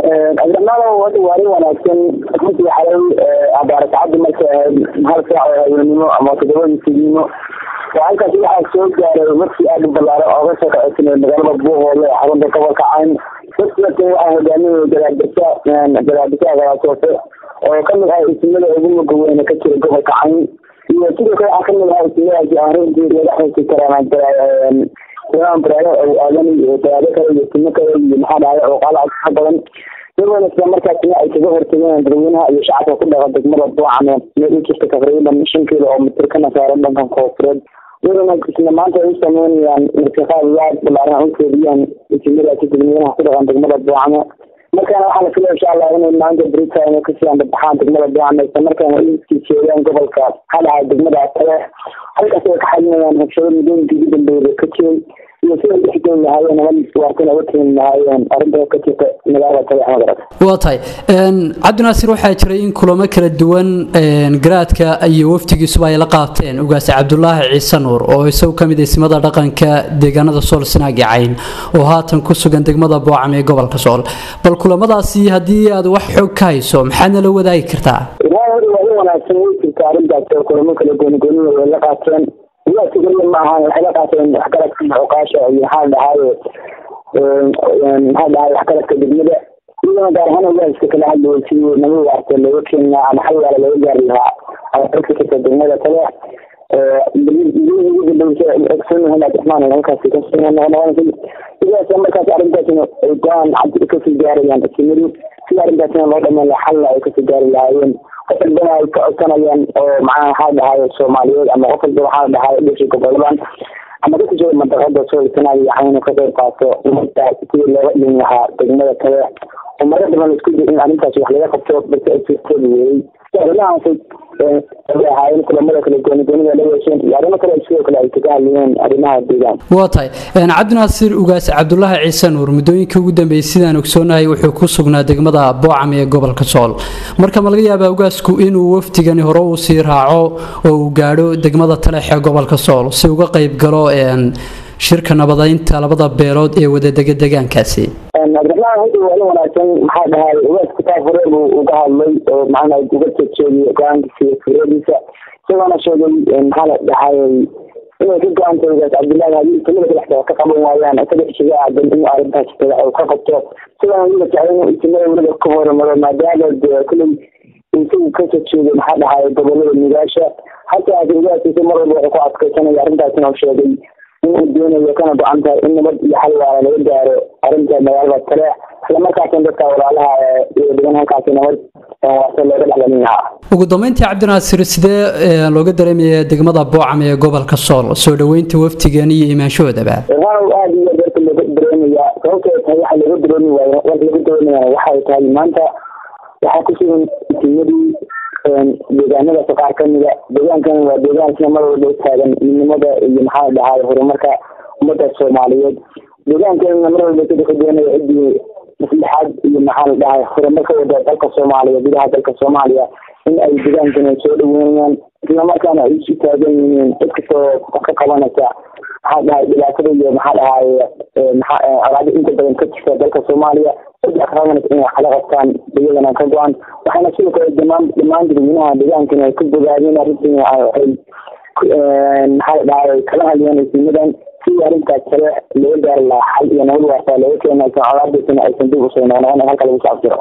Cabdiraxmaan, hadda waa arrin wanaagsan runtii. Xalay abaara saacadii markay ahayd 1 saac oo habeenimo ama 7dii fiidnimo oo halkaasi waxaa soo gaaray wafdi aada u ballaaran oo ka soo kaceysanay magaalada Buuhoodle ee xarunta gobolka Cayn. Wafdigaasna waxaa hogaaminayay Garaadisa Garaasoofe oo kamid ah ismada ugu muga weyne ka jira gobolka Cayn, iyo sidoo kale waxaa kamid ah ismadaasi aan runtii laga xusi karaan Imaam Baraare oo aadan iyo daraado kale iyo simo kale iyo maxaa dhahay cuqaalo ka badan, iyagoona isla markaasina ay kaga hortageen dadweynaha iyo shacabka ku dhaqan degmada Buucame, meel u jirta taqriiban 5 kiilo oo mitir kana saaran dhankan koonfureed, iyadona isla maanta ay u sameynayaan martiqaad aad ballaaran u jeediyaan isimadaasi dadweynaha ku dhaqan degmada Buucame. Markaana waxaa la filaya insha Allah inay maanta berita inay kasii anbabaxaan degmada Buucame, isla markaana ay usii jeedaan gobolka maxaa dhahay degmada Taleex, halkaas ay ka xalinayaan rabshado muddooyinkii ugu dambeeyay ka jiray iyo siday dhexgeli lahaayeen nabad waartan uga keeni lahaayeen arrinta ka jirta magaalada Taleex magarad. Waa tahay Cabdinaasir, waxaa jiray in kulamo kala duwan garaadka iyo wafdigiisuba ay la qaateen ugaas Cabdulaahi Ciise Nuur oo isagu ka mid ah ismada dhaqanka deegaanada Sool, Sanaag iyo Cayn oo haatan ku sugan degmada Boocam ee gobolka Sool. Bal kulamadaasi haddii aad wax xog ka hayso, maxaadna la wadaagi kartaa? Ilaahay hore waa in wanaagsan way jirta arrintaas oo kulamo kala gooni-gooniya way la qaateen. Ugaas keliya ma ahan, waxay la qaateen waxgaradka cuqaasha iyo maxaa dhahay waxgaradka degmada, iyadana gaar ahaan ugaaska kala hadlayay sidii nabad waarta looga keeni lahaa ama xal waara looga gaari lahaa ama ka jirta degmada Taleex. Ugu dambeysay ogsoonyahay Cabdiraxmaan halkaasi kasoo noqnoqonaysay sidaas markaas arrintaasina ay go-aan cad kasii gaarayaan isimadu sida arrintaasina loo dhameyn lahaa, xalna ay kasii gaari lahaayeen. Qof walbana ay ka codsanayaan oo macnaha waxaa dhahay Soomaaliyeed ama qof walba waxaa dhahay dhashay goboladan ama dadka jooga mandaqada Sool, Sanaag iyo Cayn ka qayb qaato umada sidii looga dhimi lahaa degmada Taleex oo marar badan isku day in arrintaas wax laga qabto balse ay suurtoobi weeyey. Arrimahaas ay ahaayeen kulamada kala gooni goonida la yeesheen iyo arrimo kale sidoo kale ay kaga hadlayeen arrimaha deegaanka. Waa tahay Cabdinaasir, ugaas Cabdulaahi Ciise Nuur muddooyinkii ugu dambeeyey sidaan ogsoonahay wuxuu ku sugnaa degmada Boocam ee gobolka Sool. Marka ma laga yaabaa ugaasku inuu wafdigani hore uu sii raaco oo uu gaadho degmada Taleex ee gobolka Sool si uga qayb galo shirka nabadeynta labada beelood ee wadadega deegaankaasi? Cabdiraxmaan, hadda waa in wanaagsan maxaa dhahay ugaasku taas hore buu uga hadlay oo macnaha uga jeediyey go-aankiisa iyo fikradiisa, isagoona sheegay maxaa la dhahay inay ka go-an tahay ugaas Cabdullaahi haddii ismada kale ka qaban waayaan isaga ishaga aadan inuu arrintaas uu ka qabto, isagoona weliba jeclay inuu isimada weliba ka horumaro maadaama dee kulley isagu kasoo jeedo maxaa dhahay gobolada Nugaasha. Hase haatee ugaaskiisa mar walba wuxuu ku adkeysanaya arrintaasina uu sheegay in uu doonayo kana go-an tahay in nabad iyo xal waara laga gaaro arrinta magaalada Taleex, isla markaasna dadka walaalaha ee degan halkaasi nabad waarta looga dhexlalin lahaa. Ugu dambeyntii Cabdinaasir, sidee looga dareemaya degmada Boocam ee gobolka Sool soo dhoweynta wafdigan iyo imaanshahoodaba? Iranow, aada iyo aad horta looga dareemayaa. Sababtoo tahay waxa looga dareemi waayo waxa laga dareemayana waxay tahay maanta waxaa ku sugan isimadii deegaanadaas qaar kamida. Deegaankan waa deegaan isla mar walba u taagan midnimada iyo maxaa dhahay horumarka ummadda Soomaaliyeed. Deegaankanna mar walba sida ka doonaya ciddii maslaxaad iyo maxaa la dhahay horumar ka wada dalka Soomaaliya, gudaha dalka Soomaaliya, in ay deegaankan ay soo dhaweynayaan isla markaana ay isu taagan yihiin cid kastoo ka qabanaysa maxaa dhahay dhibaatada iyo maxaa dhahay maxaa colaado inta badan ka jirta dalka Soomaaliya, saddex ka qabanaysa inay wax kala qabtaan iyagana ka go-an. Waxaana sidoo kale dhammaan dadweynaha deegaankan ay ku bogaadeen arrintan, ay maxaa la dhahay kala hadlayaan isimadan sidii arrintaas kale looga gaari lahaa xal iyo nabad waarta looga keeni lahaa colaadaasina aysan dib usoo noqnoqon halka lagu soo afjiro.